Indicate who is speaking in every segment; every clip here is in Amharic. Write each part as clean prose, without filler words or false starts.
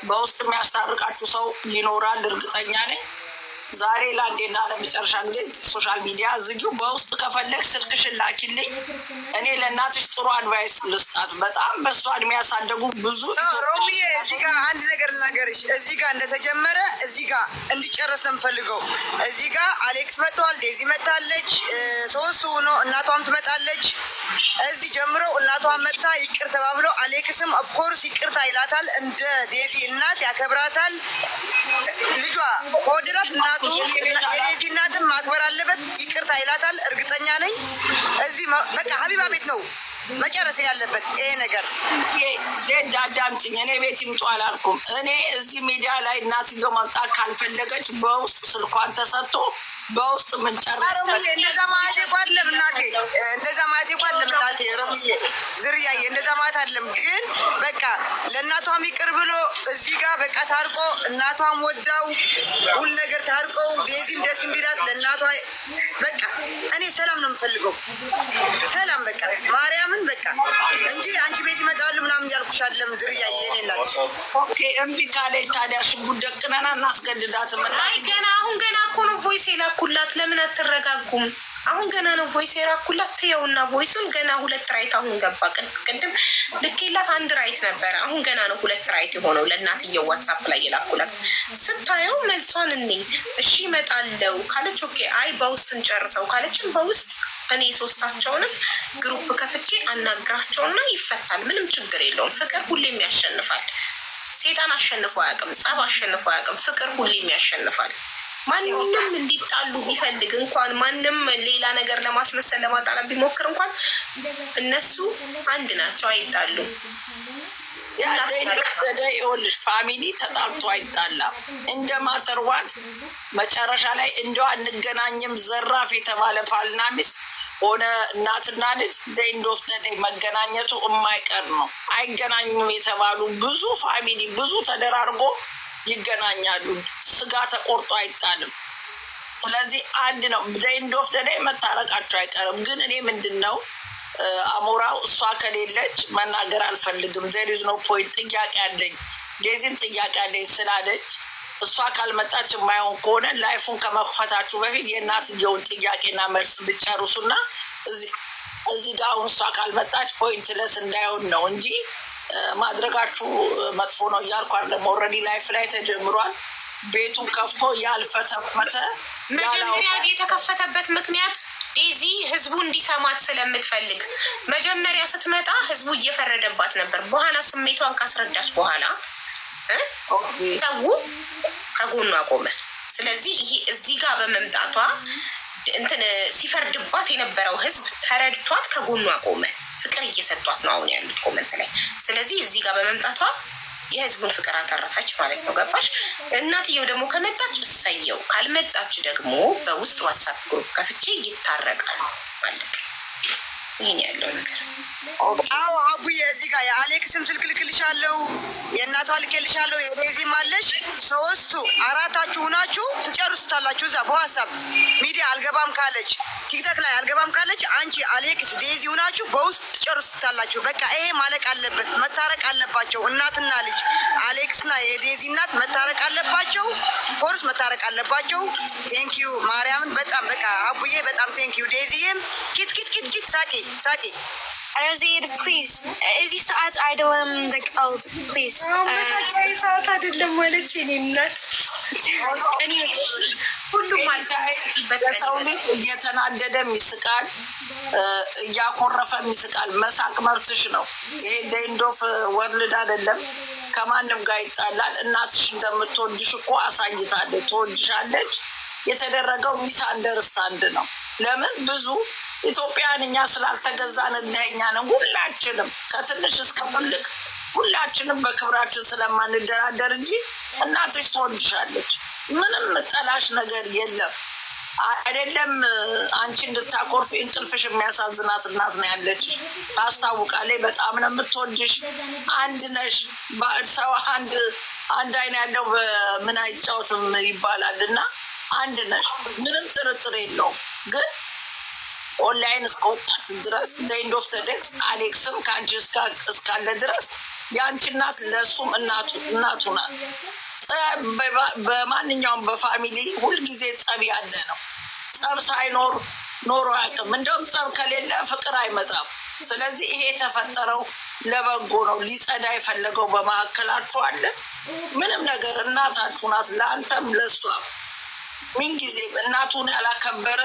Speaker 1: በውስጥ የሚያስታርቃችሁ ሰው ይኖራል፣ እርግጠኛ ነኝ። ዛሬ ለአንዴና ለመጨረሻ ጊዜ social media ዝጊው። በውስጥ ከፈለግ ስልክሽን ላኪልኝ። እኔ ለእናትሽ ጥሩ advice ልስጣት። በጣም በእሷ እድሜ ያሳደጉ ብዙ
Speaker 2: ሮሚዬ፣ እዚህ ጋር አንድ ነገር ልናገርሽ። እዚህ ጋር እንደተጀመረ እዚህ ጋር እንዲጨረስ ነው የምፈልገው። እዚህ ጋር አሌክስ መጥተዋል፣ ዴዚ መጥታለች፣ ሶስቱ ሆኖ እናቷም ትመጣለች። እዚህ ጀምሮ እናቷን መጥታ ይቅር ተባብሎ አሌክስም of course ይቅርታ ይላታል። እንደ ዴዚ እናት ያከብራታል። ልጇ ከወደዳት እናቱ የዴዚ እናትም ማክበር አለበት። ይቅርታ ይላታል። እርግጠኛ ነኝ። እዚህ በቃ ሀቢባ ቤት ነው መጨረስ ያለበት ይሄ ነገር።
Speaker 1: ዜድ አዳምጪኝ። እኔ ቤት ይምጡ አላልኩም። እኔ እዚህ ሚዲያ ላይ እናትየው መምጣት ካልፈለገች በውስጥ ስልኳን ተሰጥቶ በውስጥ ምንጨርስ።
Speaker 2: እንደዛ ማለት እኮ አይደለም እናቴ፣ እንደዛ ማለት እኮ አይደለም እናቴ፣ ሮሚዬ ዝርያዬ፣ እንደዛ ማለት አይደለም። ግን በቃ ለእናቷም ይቅር ብሎ እዚህ ጋር በቃ ታርቆ እናቷም ወዳው ሁል ነገር ታርቀው ዴዚም ደስ እንዲላት ለእናቷ፣ በቃ እኔ ሰላም ነው የምፈልገው፣ ሰላም በቃ ማርያምን በቃ እንጂ አንቺ ቤት ይመጣሉ ምናምን እያልኩሽ አይደለም ዝርያዬ፣ የኔ እናት።
Speaker 1: Okay፣ እምቢ ካለች ታዲያ ሽጉጥ ደቅነና እናስገድዳትም።
Speaker 3: አይ ገና አሁን ገና እኮ ነው voice የላኩላት። ለምን አትረጋጉም? አሁን ገና ነው voice የላኩላት። ትየውና voice ኡን ገና ሁለት right አሁን ገባ። ቅድም ልኬላት አንድ right ነበረ። አሁን ገና ነው ሁለት right የሆነው። ለእናትየው WhatsApp ላይ የላኩላት ስታየው መልሷን እኔ እሺ እመጣለሁ ካለች okay፣ አይ በውስጥ እንጨርሰው ካለችም በውስጥ እኔ ሶስታቸውንም group ከፍቼ አናግራቸውና ይፈታል። ምንም ችግር የለውም። ፍቅር ሁሌም ያሸንፋል። ሴጣን አሸንፎ አያውቅም። ጸብ አሸንፎ አያውቅም። ፍቅር ሁሌም ያሸንፋል። ማንም እንዲጣሉ ቢፈልግ እንኳን፣ ማንም ሌላ ነገር ለማስመሰል ለማጣላት ቢሞክር እንኳን እነሱ አንድ ናቸው፣ አይጣሉም።
Speaker 1: ይኸውልሽ family ተጣልቶ አይጣላም። እንደ matter what መጨረሻ ላይ እንደው አንገናኝም ዘራፍ የተባለ ባልና ሚስት ሆነ እናትና ልጅ the end of the day መገናኘቱ የማይቀር ነው። አይገናኙም የተባሉ ብዙ family ብዙ ተደራርጎ ይገናኛሉ። ስጋ ተቆርጦ አይጣልም። ስለዚህ አንድ ነው። The end of the day መታረቃቸው አይቀርም። ግን እኔ ምንድን ነው አሞራው እሷ ከሌለች መናገር አልፈልግም። There is no point። ጥያቄ አለኝ፣ ዴዚም ጥያቄ አለኝ ስላለች እሷ ካልመጣች የማይሆን ከሆነ live ኡን ከመክፈታችሁ በፊት የእናትየውን ጥያቄና መልስ ብጨርሱና እዚህ ጋር አሁን እሷ ካልመጣች pointless እንዳይሆን ነው እንጂ ማድረጋችሁ መጥፎ ነው እያልኩ አይደለም። Already live ላይ ተጀምሯል። ቤቱን ከፍቶ ያልፈተፈተ
Speaker 3: መጀመሪያ የተከፈተበት ምክንያት ዴዚ ህዝቡ እንዲሰማት ስለምትፈልግ፣ መጀመሪያ ስትመጣ ህዝቡ እየፈረደባት ነበር። በኋላ ስሜቷን ካስረዳች በኋላ ሰው ከጎኗ ቆመ። ስለዚህ ይሄ እዚህ ጋር በመምጣቷ እንትን ሲፈርድባት የነበረው ህዝብ ተረድቷት ከጎኗ ቆመ። ፍቅር እየሰጧት ነው አሁን ያሉት comment ላይ። ስለዚህ እዚህ ጋር በመምጣቷ የህዝቡን ፍቅር አተረፈች ማለት ነው። ገባሽ? እናትየው ደግሞ ከመጣች እሰየው፣ ካልመጣች ደግሞ በውስጥ WhatsApp group ከፍቼ ይታረቃሉ ማለት ይህን ያለው ነገር።
Speaker 2: አዎ አቡዬ፣ እዚህ ጋር የአሌክስም ስልክ ልክልሻለሁ፣ የእናቷ ልኬልሻለሁ፣ የዴዚም አለሽ። ሶስቱ አራታችሁ ሁናችሁ ትጨርሱታላችሁ። እዛ በ WhatsApp ሚዲያ አልገባም ካለች፣ TikTok ላይ አልገባም ካለች፣ አንቺ፣ አሌክስ፣ ዴዚ ሁናችሁ በውስጥ ትጨርሱታላችሁ። በቃ ይሄ ማለቅ አለበት፣ መታረቅ አለባቸው። እናትና ልጅ አሌክስና የዴዚ እናት መታረቅ አለባቸው። Of course መታረቅ አለባቸው። Thank you ማርያምን፣ በጣም በቃ አቡዬ በጣም thank you። ዴዚዬም ኪት ኪት ኪት ኪት ሳቂ ሳቂ።
Speaker 4: ዜድ please፣ እዚህ ሰዓት አይደለም ቀልድ please።
Speaker 3: መሳቂያ ሰዓት አይደለም ማለች የኔ እናት። ሁሉም
Speaker 1: የሰው ልጅ እየተናደደም ይስቃል፣ እያኮረፈም ይስቃል። መሳቅ መብትሽ ነው። ይሄ end of world አይደለም። ከማንም ጋር ይጣላል። እናትሽ እንደምትወድሽ እኮ አሳይታለች። ትወድሻለች። የተደረገው misunderstand ነው። ለምን ብዙ ኢትዮጵያን እኛ ስላልተገዛን እልኸኛ ነን። ሁላችንም ከትንሽ እስከ ትልቅ ሁላችንም በክብራችን ስለማንደራደር እንጂ እናትሽ ትወድሻለች። ምንም ጠላሽ ነገር የለም። አይደለም አንቺ እንድታኮርፊ እንቅልፍሽ የሚያሳዝናት እናት ነው ያለች። ታስታውቃለች። በጣም ነው የምትወድሽ። አንድ ነሽ። ሰው አንድ አንድ አይን ያለው በምን አይጫወትም ይባላል እና አንድ ነሽ። ምንም ጥርጥር የለውም። ግን ኦንላይን እስከወጣችሁ ድረስ end of the day አሌክስም ከአንቺ እስካለ ድረስ የአንቺ እናት ለእሱም እናቱ ናት። ጸብ በማንኛውም በ family ሁልጊዜ ጸብ ያለ ነው። ጸብ ሳይኖር ኖሮ አያውቅም። እንደውም ጸብ ከሌለ ፍቅር አይመጣም። ስለዚህ ይሄ የተፈጠረው ለበጎ ነው። ሊጸዳ የፈለገው በመካከላችሁ አለ። ምንም ነገር እናታችሁ ናት፣ ለአንተም ለእሷም። ምንጊዜ እናቱን ያላከበረ፣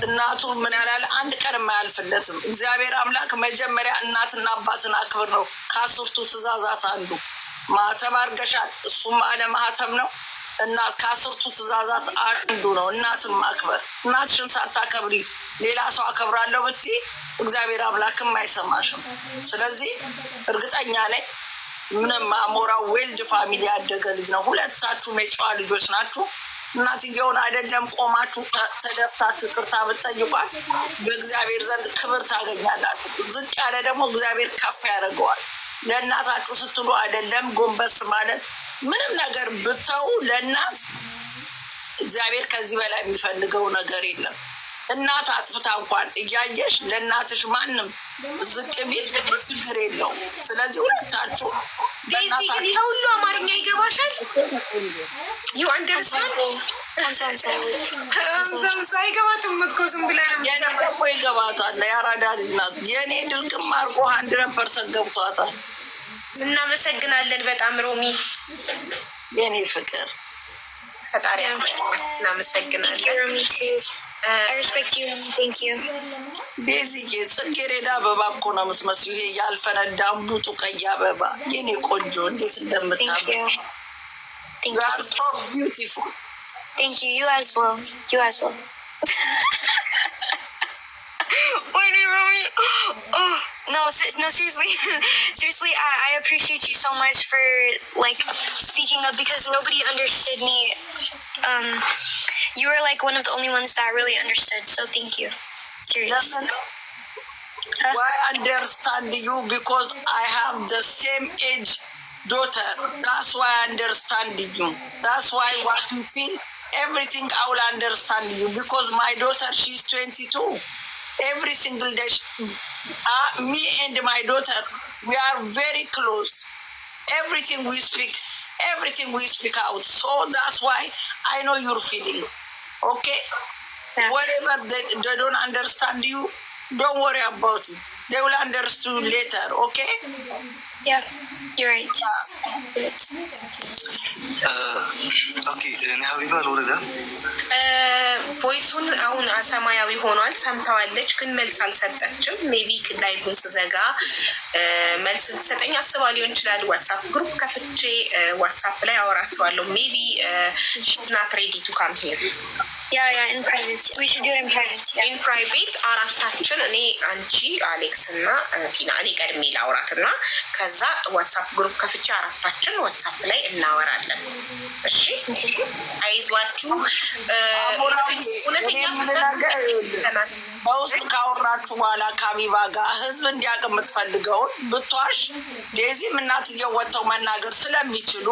Speaker 1: እናቱ ምን ያላለ አንድ ቀን የማያልፍለትም። እግዚአብሔር አምላክ መጀመሪያ እናትና አባትን አክብር ነው ከአስርቱ ትእዛዛት አንዱ። ማህተም አድርገሻል፣ እሱም አለ ማህተም ነው። እናት ከአስርቱ ትእዛዛት አንዱ ነው እናትን ማክበር። እናትሽን ሳታከብሪ ሌላ ሰው አከብራለሁ ብትይ እግዚአብሔር አምላክም አይሰማሽም። ስለዚህ እርግጠኛ ነኝ ምንም አሞራው well family ያደገ ልጅ ነው። ሁለታችሁም የጨዋ ልጆች ናችሁ። እናትየውን አይደለም ቆማችሁ ተደፍታችሁ ይቅርታ ብትጠይቋት በእግዚአብሔር ዘንድ ክብር ታገኛላችሁ። ዝቅ ያለ ደግሞ እግዚአብሔር ከፍ ያደርገዋል። ለእናታችሁ ስትሉ አይደለም ጎንበስ ማለት፣ ምንም ነገር ብተው ለእናት እግዚአብሔር ከዚህ በላይ የሚፈልገው ነገር የለም። እናት አጥፍታ እንኳን እያየሽ ለእናትሽ ማንም ዝቅ ቢል ችግር የለውም። ስለዚህ ሁለታችሁ
Speaker 3: ዴዚ ግን ይሄ ሁሉ አማርኛ ይገባሻል? You understand?
Speaker 4: ሀምሳ ሀምሳ።
Speaker 3: ሀምሳ አይገባትም እኮ፣ ዝም ብላ ነው
Speaker 1: የኔ
Speaker 3: የምትሰማሽ።
Speaker 1: ደግሞ ይገባታል። የአራዳ ልጅ ናት። የእኔ ድርግም አድርጎ 100% ገብቷታል።
Speaker 3: እናመሰግናለን በጣም ሮሚ።
Speaker 1: የኔ ፍቅር።
Speaker 3: ፈጣሪ እናመሰግናለን።
Speaker 4: Romy too. I respect you. Thank you.
Speaker 1: ቤዝዬ ጽጌረዳ አበባ እኮ ነው የምትመስዪው። ይሄ ያልፈነዳ እምቡጡ ቀይ አበባ፣ የኔ ቆንጆ፣ እንዴት
Speaker 4: Thank
Speaker 1: እንደምታምር።
Speaker 4: you. Thank
Speaker 1: You are
Speaker 4: you.
Speaker 1: so beautiful.
Speaker 4: Thank you. You as well. You as well. Wait, Romy. Oh no, no, seriously, seriously. I appreciate you so much for like speaking up because nobody understood me. You were like one of the only ones that really understood. So thank you. Serious. Huh?
Speaker 1: Why understand you? Because I have the same age daughter. That's why I understand you. That's why what you feel, everything I will understand you because my daughter, she's 22. Every single day, me and my daughter, we are very close. Everything we speak, everything we speak out. So that's why I know your feeling. Okay?
Speaker 4: Yeah.
Speaker 1: Whatever they don't understand you, don't worry about it. They will understand later, okay?
Speaker 4: Yeah, you're right. Right.
Speaker 5: Okay፣ እኔ ሀቢባ ልውረዳ።
Speaker 3: Voice ኡን አሁን ሰማያዊ ሆኗል። ሰምተዋለች፣ ግን መልስ አልሰጠችም። Maybe live ኡን ስዘጋ መልስ ልትሰጠኝ አስባ ሊሆን ይችላል። WhatsApp group ከፍቼ WhatsApp ላይ አወራቸዋለሁ። Maybe not ready to come here.
Speaker 4: Yeah, in private. We should do it in private. Yeah.
Speaker 3: In private አራታችን፣ እኔ፣ አንቺ፣ አሌክስ እና ቲና። እኔ ቀድሜ ላውራት እና ከዛ WhatsApp group ከፍቼ አራታችን WhatsApp ላይ እናወራለን። እሺ፣ አይዟችሁ። እውነተኛ ፍቅር ይተናል።
Speaker 1: በውስጥ ካወራችሁ በኋላ ከሀቢባ ጋር ህዝብ እንዲያውቅ የምትፈልገውን ብትዋሽ ዴዚም እናትየው ወጥተው መናገር ስለሚችሉ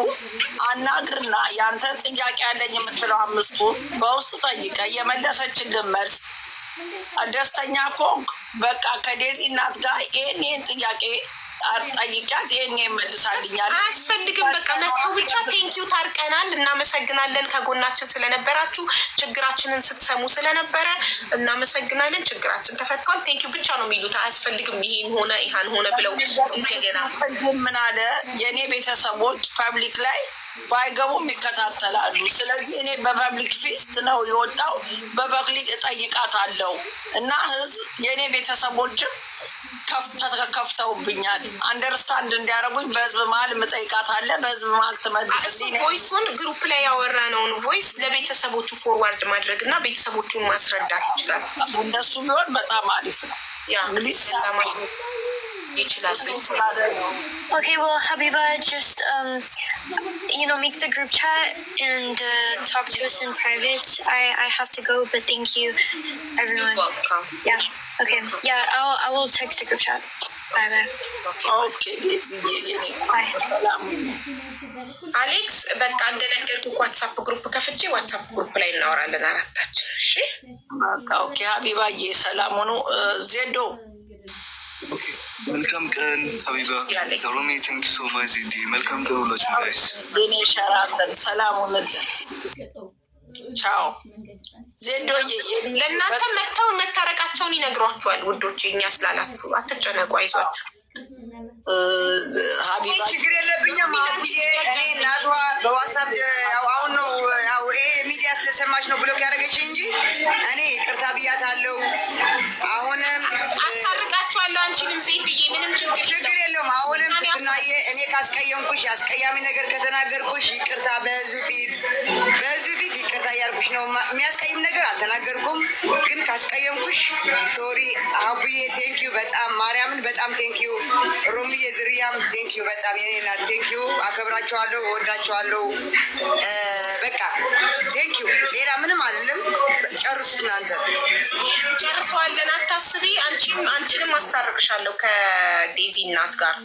Speaker 1: አናግርና ያንተ ጥያቄ ያለኝ የምትለው አምስቱ በውስጥ ጠይቀ የመለሰችልን መልስ ደስተኛ ከሆንክ በቃ ከዴዚ እናት ጋር ይሄን ይሄን ጥያቄ ጠይቂያት ይሄን መልሳልኛል።
Speaker 3: አያስፈልግም። በቃ መጥተው ብቻ thank you፣ ታርቀናል፣ እናመሰግናለን፣ ከጎናችን ስለነበራችሁ፣ ችግራችንን ስትሰሙ ስለነበረ እናመሰግናለን፣ ችግራችን ተፈቷል፣ thank you ብቻ ነው የሚሉት። አያስፈልግም ይሄን ሆነ ይሃን ሆነ ብለው እንደገና።
Speaker 1: ቅድም ምን አለ? የእኔ ቤተሰቦች public ላይ ባይገቡም ይከታተላሉ። ስለዚህ እኔ በ public ፊት ነው የወጣው፣ በ public እጠይቃታለሁ እና ህዝብ የእኔ ቤተሰቦችም ከፍተውብኛል። Understand እንዲያደርጉኝ በህዝብ መሀል የምጠይቃት አለ። በህዝብ መሀል
Speaker 3: እሱ
Speaker 1: ትመልስልኝ።
Speaker 3: Voice ኡን group ላይ ያወራነውን voice ለቤተሰቦቹ forward ማድረግ እና ቤተሰቦቹን ማስረዳት ይችላል።
Speaker 1: እንደሱ ቢሆን በጣም አሪፍ ነው።
Speaker 3: Yeah.
Speaker 1: እንግሊዝ
Speaker 3: እንደዛ ማድረግ ይችላል። ቤተሰብ
Speaker 4: Okay, well, Habiba, just make the group chat and talk to us in private. I have to go, but thank you, everyone.
Speaker 3: Welcome.
Speaker 4: Yeah. Okay. Yeah, I will text the group chat. Bye bye.
Speaker 1: Okay ዴዚዬ የኔ
Speaker 4: Bye.
Speaker 1: ሰላም።
Speaker 3: አሌክስ፣ በቃ እንደነገርኩህ WhatsApp group ከፍቼ WhatsApp group ላይ እናወራለን አራታችን። እሺ።
Speaker 1: በቃ okay ሀቢባዬ ሰላም ሁኑ። ዜዶ።
Speaker 5: መልካም ቀን ሀቢባ፣ ሮሚ፣ thank so much ዜዲ፣ መልካም ቀን ሁላችሁ guys።
Speaker 1: የኔ ሸራተን ሰላም ሁንልን። ቻው ዜዶዬ።
Speaker 3: ለእናንተ መጥተው መታረቃቸውን ይነግሯችኋል ውዶች። እኛ ስላላችሁ አትጨነቁ፣ አይዟችሁ።
Speaker 1: ሀቢባ።
Speaker 2: ችግር የለብኝም አቡዬ። እኔ እናቷ በ WhatsApp ያው አሁን ነው፣ ያው ይሄ ሚዲያ ስለሰማች ነው block ያደረገች እንጂ እኔ ይቅርታ ብያታለሁ። አሁንም
Speaker 3: አስታርቃችኋለሁ። አንቺንም ዜድዬ ምንም ችግር
Speaker 2: ችግር የለውም። አሁንም ትትናዬ እኔ ካስቀየምኩሽ፣ አስቀያሚ ነገር ከተናገርኩሽ ይቅርታ፣ በህዝብ ፊት ይቅርታ እያልኩሽ ነው። የሚያስቀይም ነገር አልተናገርኩም፣ ግን ካስቀየምኩሽ sorry አቡዬ። Thank you በጣም፣ ማርያምን በጣም thank you። ሮሚዬ፣ ዝርያም thank you በጣም፣ የኔ እናት thank you። አከብራችኋለሁ፣ እወዳችኋለሁ። በቃ thank you። ሌላ ምንም አይደለም። ጨርሱት እናንተ።
Speaker 3: ጨርሰዋለን፣ አታስቢ። አንቺም አንቺንም አስታርቅሻለሁ ከዴዚ እናት ጋር።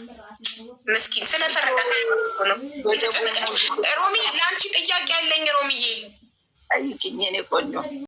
Speaker 3: ምስኪን ስለፈረዳችሁ ነው የተጨነቀችው። ሮሚ፣ ለአንቺ ጥያቄ ያለኝ ሮሚዬ።
Speaker 1: ጠይቅኝ የኔ ቆንጆ።